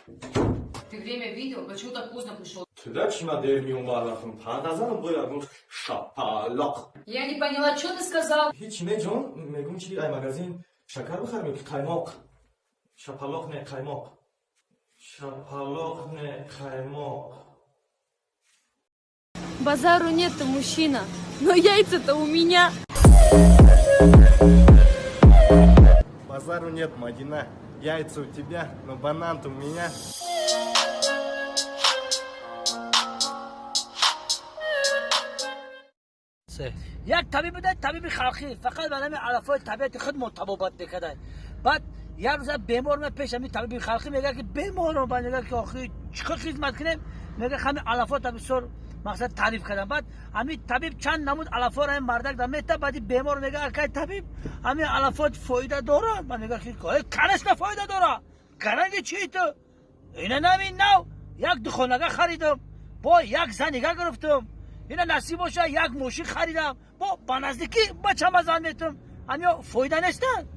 Ты время видел? Почему так поздно пришел? Туда чи ма дер меомадам? Пандазанам бояд гуфт шапалоқ. Я не поняла, что ты сказал? Ҳичи не, ҷон, мегум чи ай магазин шакар бихарем ки қаймоқ? Шапалоқ не, қаймоқ. Шапалоқ не, қаймоқ. Базару нет-то, мужчина, но яйца-то у меня. Базару нет, Мадина. Яйца у тебя, но банан-то у меня. Як табиб буда, табиби халқӣ, фақат ба нами алафҳои табиати худ мо табобат мекарда. Баъд як рӯза бемор ма пеш ҳами табиби халқӣ, мега ки беморро ба мега ки охи чӣ кор хизмат кунем? Мега ҳами алафҳо бисёр мақсад таъриф кардам. Баъд ҳами табиб чанд намуд алафҳоро ҳами мардак да мета. Баъди бемор мега: «Акай табиб, ҳами алафҳо фоида дорад?» Ба мега ки конечно, фоида дорад. Гаранги чи ту ина нами нав як духонага харидам, бо як занига гирифтам, ина насиб боша, як мошин харидам, бо ба наздикӣ бачама зан метум, ҳамиё фоида нестанд?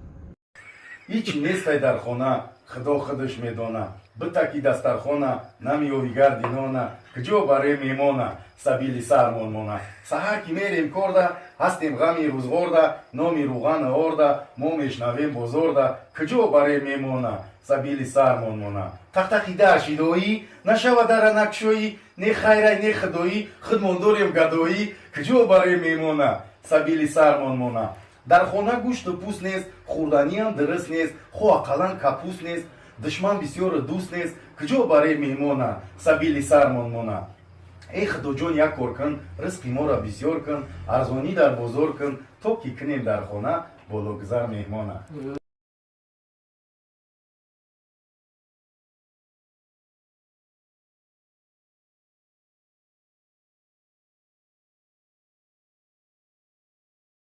Ҳичи нестай дар хона, худо худаш медона. Битаки дастархона, намеёви гарди нона. Куҷо барем мемона, сабили сармон мона. Саҳар ки мерем корда, ҳастем ғами рӯзғорда. Номи рӯғану орда мо мешнавем бозорда. Куҷо барем мемона, сабили сармон мона. Тақтақи дар шидоӣ нашава, дара накшоӣ. Не хайрай, не худоӣ, худмон дорем гадоӣ. Куҷо барем мемона, сабили сармон мона. Дар хона гӯшту пӯст нест, хӯрданиам дуруст нест, хо ақаллан капуст нест. Душман бисёру дӯст нест, куҷо барем меҳмона, сабили сармон мона. Эй худоҷон, як кор кун, ризқи моро бисёр кун, арзонӣ дар бозор кун, то ки кунем дар хона бологузар меҳмона.